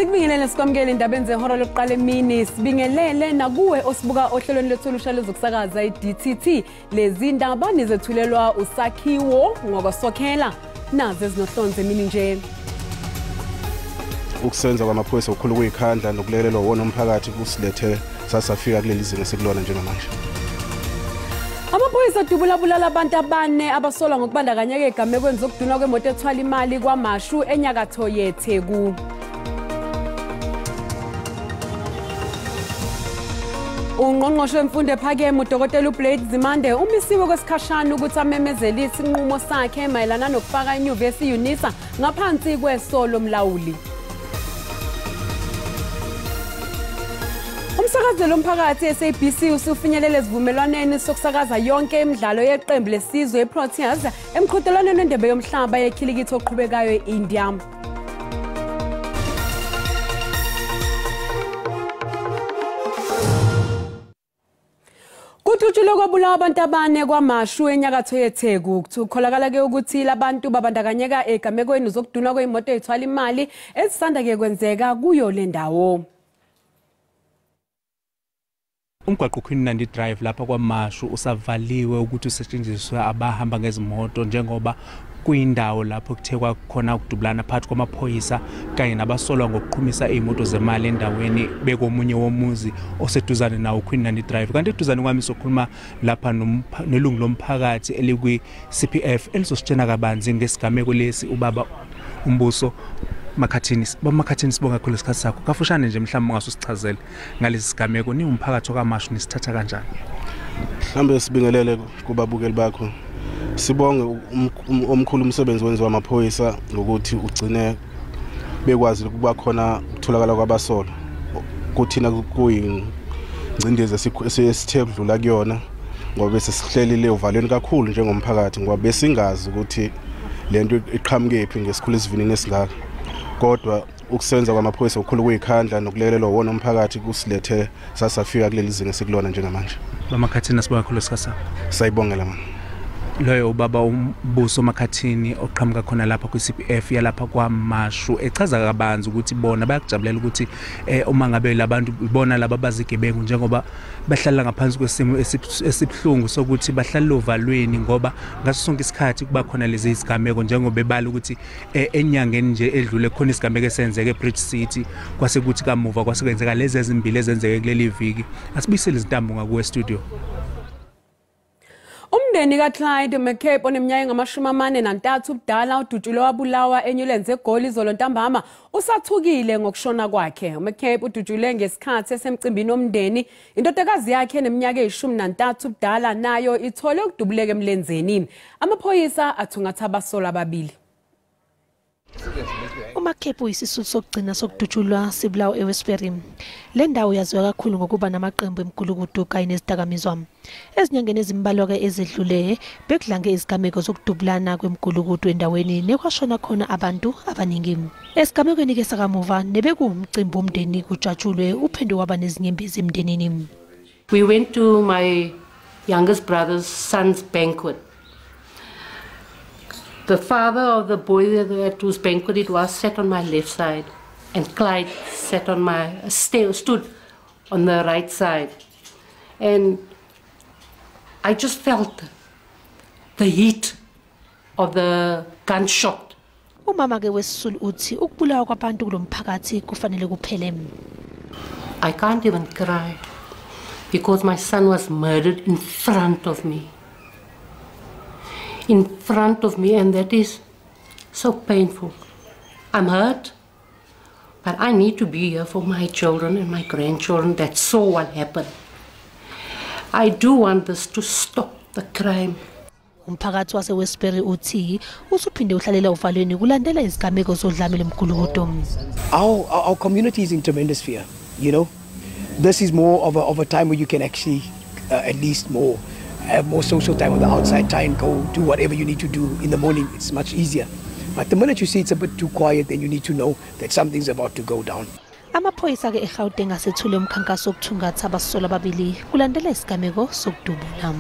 Sikubingelele sikwamukele indabeni zehora lokuqala emini, sibingelele nakuwe osibuka ohlelweni lwethu olusha lwezokusakaza i-DTT. Lezi ndaba nizethulelwa uSakhiwo Ngokosokhela, nazo ezinohlonze emini nje. Ukusebenza kwamaphoyisa okukhulu kuyikhandla nokulekelelwa wona umphakathi kusilethe sasafika kuleli zinga esikulona njengamanje. Amaphoyisa adubula bulala abantu abane abasolwa ngokubandakanyeka egamekweni zokudunwa kwemoto ethwala imali kwaMashu enyakatho yeTheku. Ungqongqoshe wemfundo ephakeme uDokotela uBlade Nzimande umisiwe kwesikhashana ukuthi amemezele isinqumo sakhe mayelana nokufaka inyuvesi i-UNISA ngaphansi kweso lomlawuli. Umsakazelo womphakathi SABC usufinyelele esivumelwaneni sokusakaza yonke imidlalo yeqembu lesizwe iProteas emqhudelwaneni wendebe yomhlaba yekhilikithi oqhubekayo e-India. Kudutshulwe kwabulawa abantu abane kwaMashu enyakatho yeTheku. Kukholakala ke ukuthi labantu babandakanyeka egamekweni zokudunwa kwezimoto ezithwala imali ezisanda ke kwenzeka kuyo le ndawo. Umgwaqo Queen Nandi Drive lapha kwaMashu usavaliwe ukuthi usetshenziswe abahamba ngezimoto njengoba kuyindawo lapho kuthekwa khona ukudubulana phakathi kwamaphoyisa kanye nabasolwa ngokuqhumisa izimoto zemali endaweni bekomunye womuzi oseduzane nawo Queen Nandi Drive. Kanti eduzane kwami sokhuluma lapha nelungu lomphakathi elikwi CPF elizositshena kabanzi ngesigameko lesi, ubaba uMbuso Makhathini. Baba Makhathini, sibonga kakhulu isikhathi sakho. Kafushane nje mhlawumbe ungasusichazela ngalesi sigameko, ni umphakathi okaMashu nisithatha kanjani? Mhlawumbe sibingelele kubabukeli bakho. Sibonge omkhulu umsebenzi wenziwa amaphoyisa ngokuthi ugcine bekwazi ukuba khona ukutholakala kwabasolwa. Kuthina kuyingcindezi esithe kudlula kuyona ngoba bese sihlelile uvalweni kakhulu njengomphakathi ngoba besingazi ukuthi lento iqhamukephi ngesikhulu esivinini esingaka. Kodwa ukusebenza kwamaphoyisa okukhulu kuyikhandla nokulekelelwa wona umphakathi kusilethe sasafika kuleli zinga esikulona njengamanje. Bamakhathini, sibonga kakhulu isikhathi sakho. Sayibongela mama. Loyo ubaba uMbuso Makhathini oqhamuka khona lapha kwi-CPF yalapha kwaMashu, echaza kabanzi ukuthi bona bayakujabulela ukuthi uma ngabe labantu bona laba bazigebengu njengoba bahlala ngaphansi kwesimo esibuhlungu sokuthi bahlala ovalweni ngoba ngaso sonke isikhathi kuba khona lezi izigameko, njengoba ebala ukuthi enyangeni nje edlule khona isigameko esenzeke eBridge City, kwase kuthi kamuva kwase kwenzeka lezi ezimbili ezenzeke kuleli viki. Asibuyisele izintambo ngakuwe studio. Umndeni kaClyde McCabe oneminyaka engu-43 ubudala udutshulwe wabulawa eNewlands eGoli izolo ntambama usathukile ngokushona kwakhe. UMcCabe udutshulwe ngesikhathi esemcimbini womndeni. Indodakazi yakhe eneminyaka eyi-13 ubudala nayo ithole ukudubuleka emlenzeni. Amaphoyisa athungatha abasolwa ababili. UMcCabe uyisisulu sokugcina sokudutshulwa sibulawa eWestbury. Le ndawo yaziwa kakhulu ngokuba namaqembu emgulukudu kanye nezidakamizwa. Ezinyangeni ezimbalwa-ke ezedlule bekudlange izigameko zokudubulana kwemgulukudu endaweni nekwashona khona abantu abaningi. Esigamekweni-ke sakamuva nebekuwumcimbi womndeni kujatshulwe uphinde waba nezinyembezi emndenini. We went to my youngest brother's son's banquet. The father of the boy at whose banquet it was sat on my left side, and Clyde sat on my stood on the right side, and I just felt the heat of the gunshot. Umama ke wesisulu uthi ukubulawa kwabantu kulomphakathi kufanele kuphele. I can't even cry because my son was murdered in front of me. In front of me, and that is so painful. I'm hurt, but I need to be here for my children and my grandchildren that saw what happened. I do want this to stop the crime. Umphakathi waseWestbury uthi usuphinde uhlalela uvalweni kulandela izigameko zodlame lomgulukudu. Our community is in tremendous fear, you know. This is more of a time where you can actually at least more have more social time on the outside, try and go do whatever you need to do in the morning. It's much easier. But the minute you see it's a bit too quiet, then you need to know that something's about to go down. Amaphoyisa ke eGauteng asethule umkhankaso wokuthungatha abasolwa ababili kulandela isigameko sokudubula.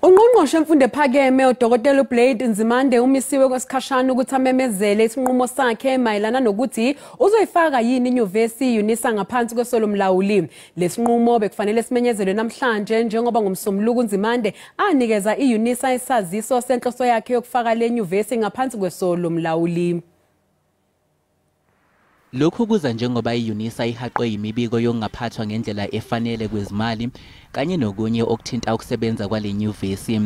Ungqongqoshe wemfundo ephakeme uDokotela uBlade Nzimande umisiwe kwesikhashana ukuthi amemezele isinqumo sakhe mayelana nokuthi uzoyifaka yini inyuvesi UNISA ngaphansi kweso lomlawuli. Lesinqumo bekufanele simenyezelwe namhlanje njengoba ngomsombuluko uNzimande anikeza iUNISA isaziso senhloso yakhe yokufaka le nyuvesi ngaphansi kweso lomlawuli. Lokhu kuza njengoba iUNISA ihaqwe yimibiko yokungaphathwa ngendlela efanele kwezimali kanye nokunye okuthinta ukusebenza kwale nyuvesi.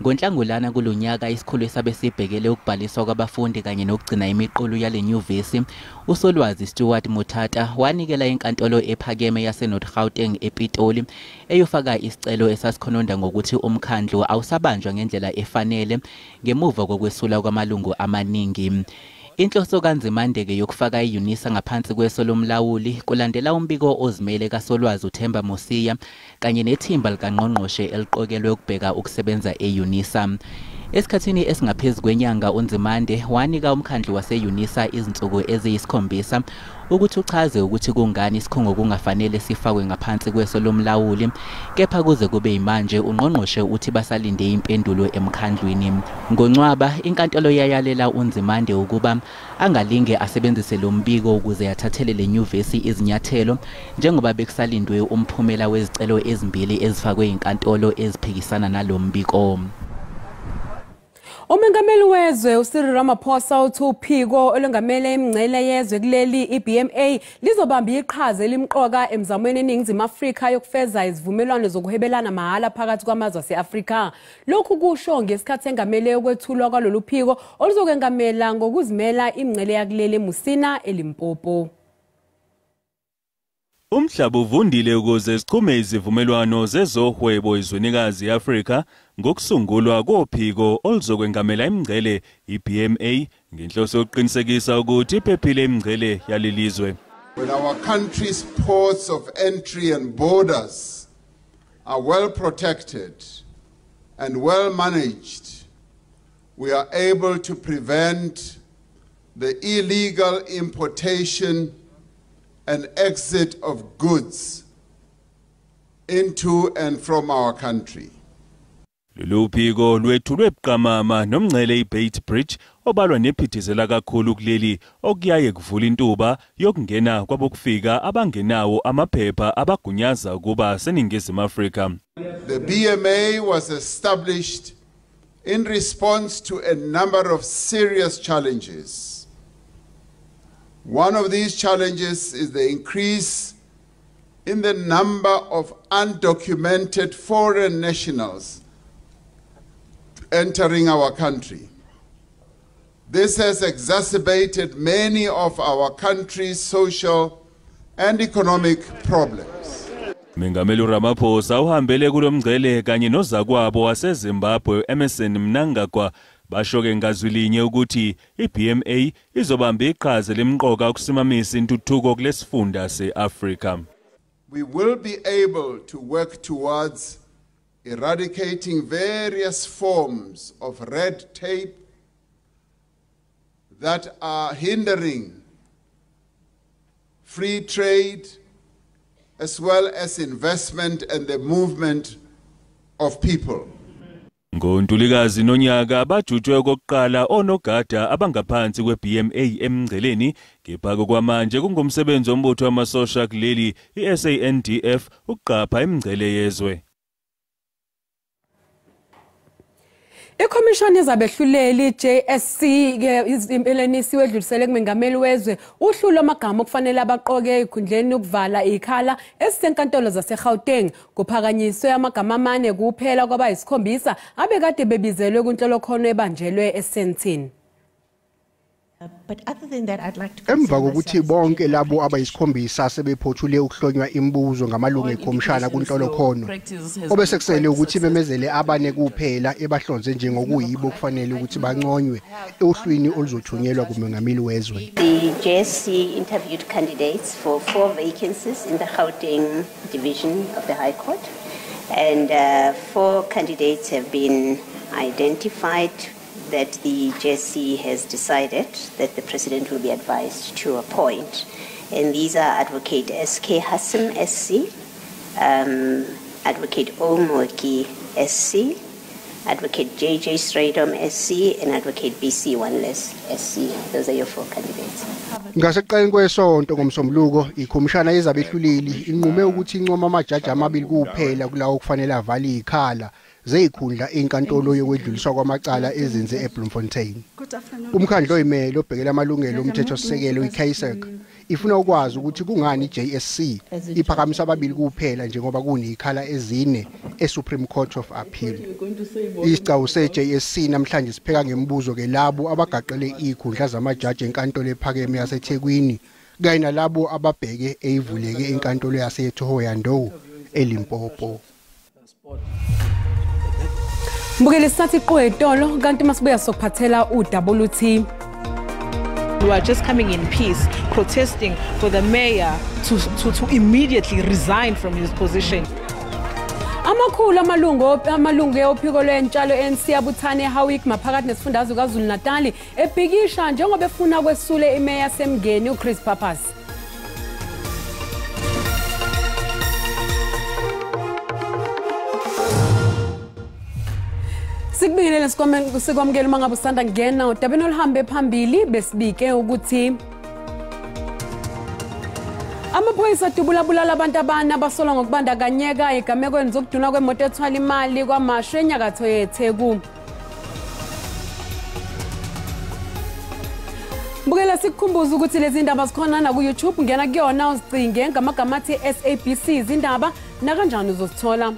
NgoNhlangulana kulonyaka isikhulu esabe sibhekele ukubhaliswa kwabafundi kanye nokugcina imiqulu yale nyuvesi uSolwazi Stuart Mutata wanikela inkantolo ephakeme yaseNorth Gauteng ePitoli eyofaka isicelo esasikhononda ngokuthi umkhandlu awusabanjwa ngendlela efanele ngemuva kokwesula kwamalungu amaningi. Inhloso kaNzimande-ke yokufaka i-UNISA ngaphansi kweso lomlawuli kulandela umbiko ozimele kaSolwazi uThemba Mosiya kanye nethimba likangqongqoshe eliqokelwe ukubheka ukusebenza e-UNISA. Esikhathini esingaphezu kwenyanga uNzimande wanika umkhandlu wase-UNISA izinsuku eziyisikhombisa ukuthi uchaze ukuthi kungani isikhungo kungafanele sifakwe ngaphansi kweso lomlawuli, kepha kuze kube yimanje ungqongqoshe uthi basalinde impendulo emkhandlwini. NgoNcwaba inkantolo yayalela uNzimande ukuba angalinge asebenzise lo mbiko ukuze athathele le nyuvesi izinyathelo njengoba bekusalindwe umphumela wezicelo ezimbili ezifakwe inkantolo eziphikisana nalo mbiko. Umengameli wezwe uCyril Ramaphosa uthi uphiko olungamele imingcele yezwe kuleli iBMA lizobamba iqhaza elimqoka emzamweni eNingizimu Afrika yokufeza izivumelwano zokuhwebelana mahhala phakathi kwamazwe ase-Afrika. Lokhu kusho ngesikhathi engamele ukwethulwa kwalolu phiko oluzokwengamela ngokuzimela imingcele yakuleli eMusina eLimpopo. Umhlaba uvundile ukuze sichume izivumelwano zezohwebo ezwenikazi e-Afrika ngokusungulwa kophiko oluzokwengamela imingcele iBMA ngenhloso yokuqinisekisa ukuthi iphephile imingcele yalelizwe. When our country's ports of entry and borders are well protected and well managed, we are able to prevent the illegal importation and exit of goods into and from our country. Lolu phiko lwethulwe buqamama nomngcele iBait Bridge obalwa nephithizela kakhulu kuleli okuyaye kuvula intuba yokungena kwabokufika abangenawo amaphepha abagunyaza ukuba seNingizimu Afrika. The BMA was established in response to a number of serious challenges. One of these challenges is the increase in the number of undocumented foreign nationals entering our country. This has exacerbated many of our country's social and economic problems. Mengameli Ramaphosa uhambele kulomngcele kanye nozakwabo waseZimbabwe Emerson Mnangagwa basho-ke ngazwi linye ukuthi iBMA izobamba iqhaza lemqoka ukusimamisa intuthuko kulesifunda se-Afrika. We will be able to work towards eradicating various forms of red tape that are hindering free trade as well as investment and the movement of people. NgoNtulikazi nonyaka bajutshwe okokuqala onogada abangaphansi kwe-BMA emngceleni, kepha kwamanje kungumsebenzi wombutho wamasosha kuleli i-SANDF ukuqapha imingcele yezwe. Ikhomishani yezabehluleli JSC impeleni isiwedlulisele kumengameli wezwe uhlu lwamagama okufanele abaqoke ekhundleni ukuvala ikhala esisenkantolo zaseGauteng. Kuphakanyiswe amagama amane kuphela kwabayisikhombisa abekade bebizelwe kwinhlolokhono ebanjelwe eSandton. Emva kokuthi bonke labo abayisikhombisa sebephothule ukuhlonywa imibuzo ngamalungu ekhomishana kunhlolokhono, obesekusele ukuthi bemezele abane kuphela ebahlonze njengokuyibo kufanele ukuthi banconywe ohlwini oluzothunyelwa kumengameli wezwe. The JSC interviewed candidates for 4 vacancies in the Gauteng division of the High Court, and 4 candidates have been identified that the JSC has decided that the president will be advised to appoint. And these are Advocate S.K. Hassim, SC, Advocate O. Moki, SC, Advocate J.J. Strydom SC, and Advocate B.C. Wanless SC. Those are your 4 candidates. Ngasekuqaleni kwesonto ngomsombuluko ikhomishana yezabehluleli inqume ukuthi incoma amajaji amabili kuphela kulawo kufanele avale ikhala zeyikhundla enkantolo yokwedluliswa kwamacala ezinze eBloemfontein. Umkhandlu oyimele obhekela amalungelo omthethosisekelo iCASAC ifuna ukwazi ukuthi kungani iJSC iphakamisa ababili kuphela njengoba kunezikhala ezine eSupreme Court of Appeal. Isigcawu seJSC namhlanje sipheka ngemibuzo ke labo abagaqele izikhundla zamajaji enkantolo ephakeme yaseThekwini kanye nalabo ababheke eyivuleke enkantolo yaseThohoyandou eLimpopo. Mbukeli sathi qwetolo kanti masibuya sokuphathela uWT. We are just coming in peace, protesting for the mayor to immediately resign from his position. Amakhulu amalungu ophiko lwentshalo ANC abuthane eHowick maphakathi nesifundazwe KwaZulu Natal ebhikisha njengoba efuna kwesule imeya yaseMngeni uChris Pappas. Sikubingelele sikwamukele uma ngabe usanda kungena udabeni oluhambe phambili besibike ukuthi amaphoyisa adubula abantu abane abasolwa ngokubandakanyeka egamekweni zokudunwa kwemoto ethwala imali kwaMashu enyakatho yeTheku. Bukela sikukhumbuza ukuthi lezi ndaba zikhona na ku YouTube, ngena kuyona uzicinge ngamagama athi SABC izindaba nakanjani uzozithola.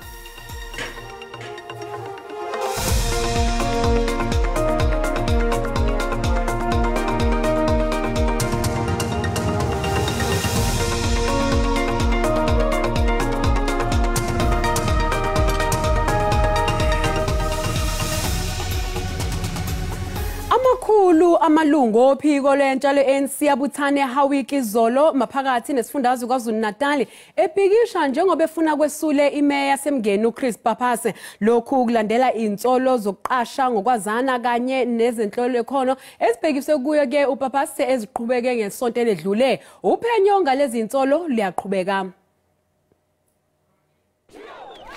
Amalungu ophiko lwentsha lwe-ANC abuthane eHowick izolo maphakathi nesifundazwe KwaZulu Natal ebhikisha njengoba efuna kwesule imeya yaseMngeni uChris Pappas. Lokhu kulandela insolo zokuqasha ngokwazana kanye nezinhlolekhono ezibhekiswe kuyo ke uPappas eziqhubeke ngesonto eledlule. Uphenyo ngalezi insolo liyaqhubeka.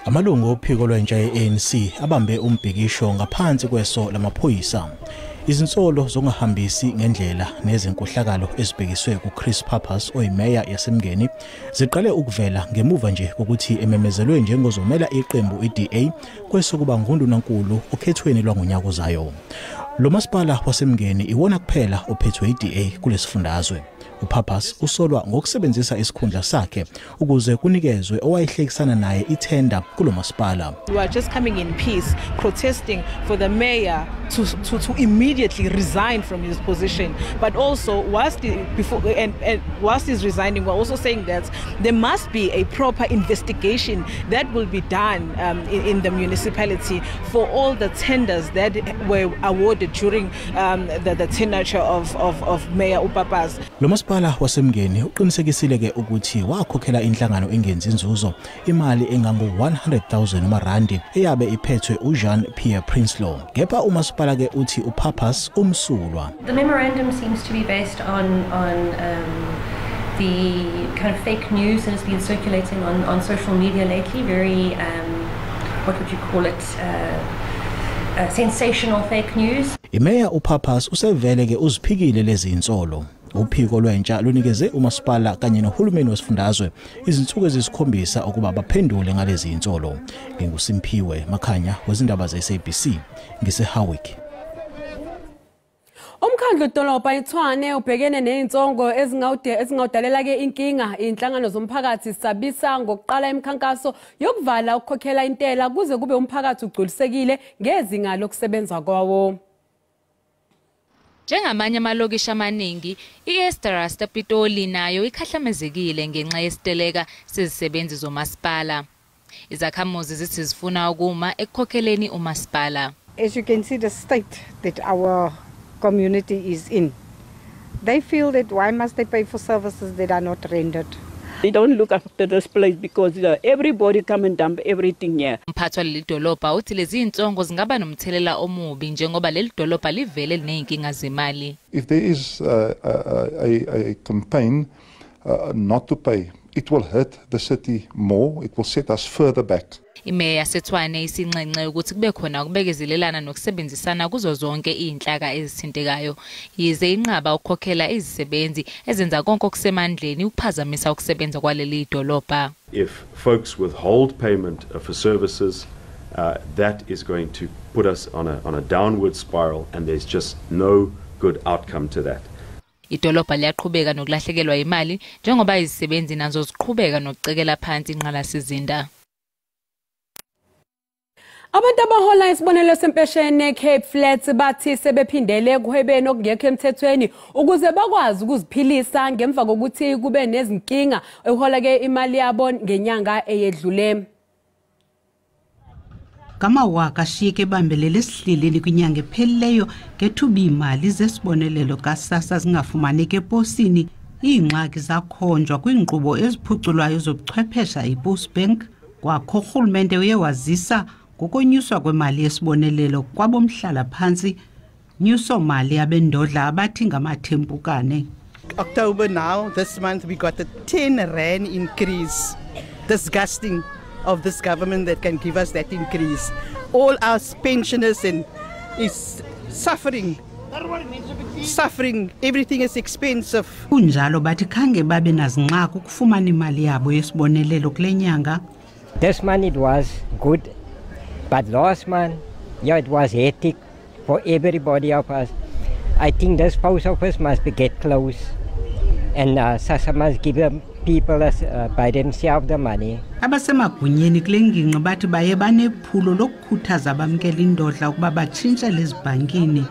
Amalungu ophiko lwentsha ye-ANC abambe umbhikisho ngaphansi kweso lamaphoyisa. Izinsolo zokungahambisi ngendlela nezinkohlakalo ezibhekiswe kuChris Pappas oyimeya yaseMngeni ziqale ukuvela ngemuva nje kokuthi ememezelwe njengozomela iqembu iDA kwesokuba ngundunankulu okhethweni lwangonyaka ozayo. Lo masipala waseMngeni iwona kuphela ophethwe iDA kulesifundazwe. uPappas usolwa ngokusebenzisa isikhundla sakhe ukuze kunikezwe owayehlekisana naye ithenda kulo masipala. We are just coming in peace, protesting for the mayor to immediately resign from his position. But also, whilst he's resigning, we're also saying that there must be a proper investigation that will be done in the municipality for all the tenders that were awarded during the tenure of Mayor uPappas. Lo masipala waseMngeni uqinisekisile ke ukuthi wakhokhela inhlangano engenzi inzuzo imali engango 100,000 amarandi eyabe iphethwe uJean Pierre Prinsloo. Kepha umasipala ke uthi uPappas umsulwa. The memorandum seems to be based on the kind of fake news that has been circulating on social media lately, very what would you call it, sensational fake news. Imeya uPappas usevele ke uziphikile lezi insolo. Uphiko lwentsha lunikeze umasipala kanye nohulumeni wesifundazwe izinsuku ezisikhombisa ukuba baphendule ngalezi insolo. NginguSimphiwe Makhanya wezindaba ze-SABC ngiseHowick. Umkhandlu dolobha iTshwane ubhekene nezinsongo ezingawudalela ke inkinga inhlangano zomphakathi sabisa ngokuqala imikhankaso yokuvala ukukhokhela intela kuze kube umphakathi ugculisekile ngezinga lokusebenza kwawo. Njengamanye amalokishi amaningi, i-Esterasta Pitoli nayo ikhahlamezekile ngenxa yesiteleka sezisebenzi zomasipala. Izakhamuzi zithi zifuna ukuma ekukhokheleni umasipala. As you can see the state that our community is in. They feel that why must they pay for services that are not rendered? They don't look after this place because everybody come and dump everything here. Umphathi waleli dolobha uthi lezi insongo zingaba nomthelela omubi njengoba leli dolobha livele lineyinkinga zemali. If there is a campaign not to pay, it will hurt the city more. It will set us further back. Imeya yaseTshwane isinxenxe ukuthi kube khona ukubekezelelana nokusebenzisana kuzo zonke izinhlaka ezithintekayo, yize inqaba ukukhokhela izisebenzi ezenza konke okusemandleni ukuphazamisa ukusebenza kwaleli dolobha. If folks withhold payment for services, that is going to put us on a downward spiral, and there's just no good outcome to that. Idolobha liyaqhubeka nokulahlekelwa imali njengoba izisebenzi nazo ziqhubeka nokucekela phansi inqalasizinda. Abantu abahola isibonelelo sempesheni eCape Flats bathi sebephindele ekuhwebeni okungekho emthethweni ukuze bakwazi ukuziphilisa ngemva kokuthi kube nezinkinga ehola ke imali yabo ngenyanga eyedlule. Ngamawaka ashiyeke ebambelele esihleleni kwinyanga ephelileyo ngethuba iimali zesibonelelo kaSASSA zingafumaneki eposini. Iingxaki zakhonjwa kwiinkqubo eziphuculwayo zobuchwephesha iPostbank. Kwakho urhulumente uye wazisa ngokonyuswa kwemali yesibonelelo kwabomhlala-phantsi, nyuso-mali abendodla abathi ngamathempukane. October now, this month we got a 10 rand increase. Disgusting of this government that can give us that increase. All our pensioners and is suffering. Suffering, everything is expensive. Kunjalo bathi khange babe nazinxaki ukufumana imali yabo yesibonelelo kule nyanga. This month it was good, but last month, yeah, it was hectic for everybody of us. I think this post office must be get close, and SASSA must give them people as, by themselves the money. Abasemagunyeni kule ngingqi bathi baye banephulo lokukhuthaza abamkela indodla ukuba batshintshele ezibhankini.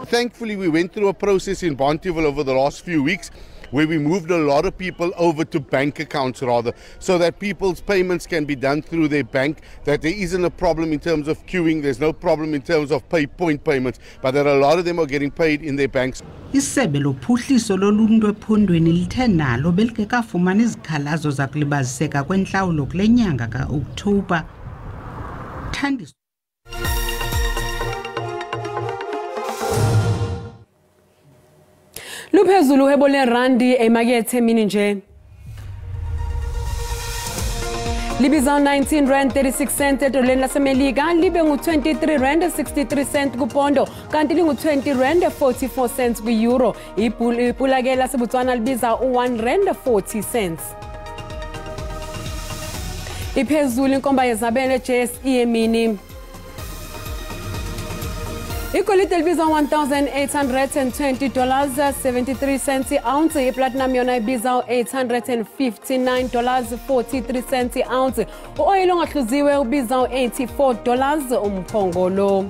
Thankfully, we went through a process in Bonteheuwel over the last few weeks where we moved a lot of people over to bank accounts rather, so that people's payments can be done through their bank, that there isn't a problem in terms of queuing, there's no problem in terms of pay point payments, but that a lot of them are getting paid in their banks. Isebe lophuhliso loluntu ephondweni lithe nalo belikekafumana izikhalazo zakulibaziseka kwentlawulo kule nyanga ka-Okthobha. Thandiso. Luphezulu uhwebo lerandi emakethe emini nje. Libiza 19 rand 36 cent edoleni laseMelika, libe ngu-23 rand 63 cent kupondo, kanti lingu-20 rand 44 cents kwi-euro. Ipula ke laseBotswana libiza u-1 rand 40 cents. Iphezulu inkomba yezabelo JSE emini. Igolide libiza $1,820.73 i-ounce, i-platinum yona ibiza $859.43 i-ounce. U-oyile ongahluziwe ubiza $84 umphongolo.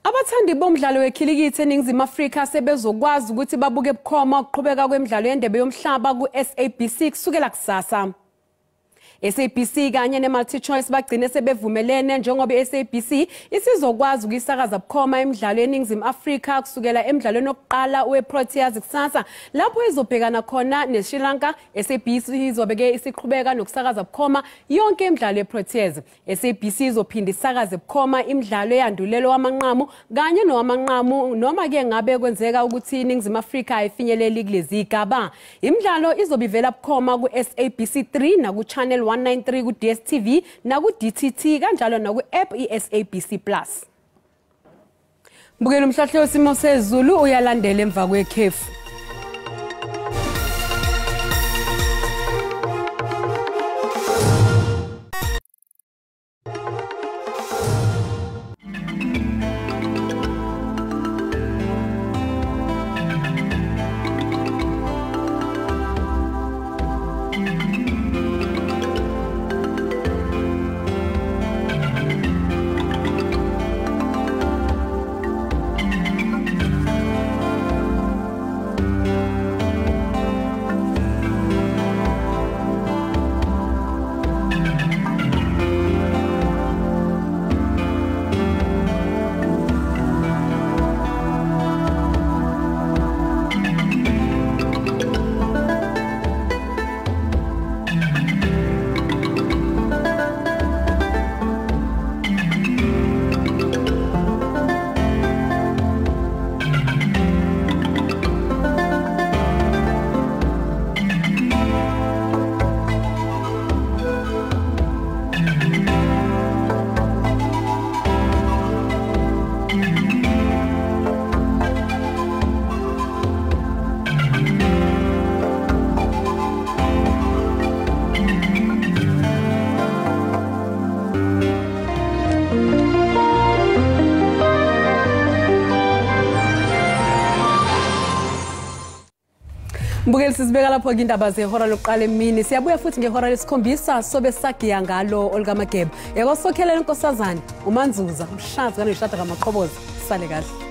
Abathandi bomdlalo wekhilikithi eNingizimu Afrika sebezokwazi ukuthi babuke bukhoma ukuqhubeka kwemidlalo yendebe yomhlaba ku-SABC kusukela kusasa. SABC kanye neMultiChoice bagcine sebevumelene njengoba iSABC isizokwazi ukuyisakaza bukhoma emidlalo eNingizimu Afrika kusukela emidlalweni wokuqala weProteas kusasa, lapho izobhekana khona neSri Lanka. SABC izobeke isiqhubeka nokusakaza bukhoma yonke imidlalo yeProteas. SABC izophinda isakaze bukhoma imidlalo eyandulelo wamanqamu kanye nowamanqamu noma ke ngabe kwenzeka ukuthi iNingizimu Afrika ayifinyeleli kulezi zigaba. Imidlalo izobivela bukhoma ku-SABC 3 naku-Channel 193 ku-DStv naku-DTT kanjalo naku-app i-SABC Plus. Mbukela umhlahlo wesimo sezulu uyalandela emva kwekhefu. Mbukeli, sizibeka lapho ke indaba zehora lokuqala emini. Siyabuya futhi ngehora lesikhombisa sobe sagiya ngalo olukaMageba. Yakosokhelela inkosazane uManzuza, umshazi kaNishada kaMaqhoboza. Sale kahle.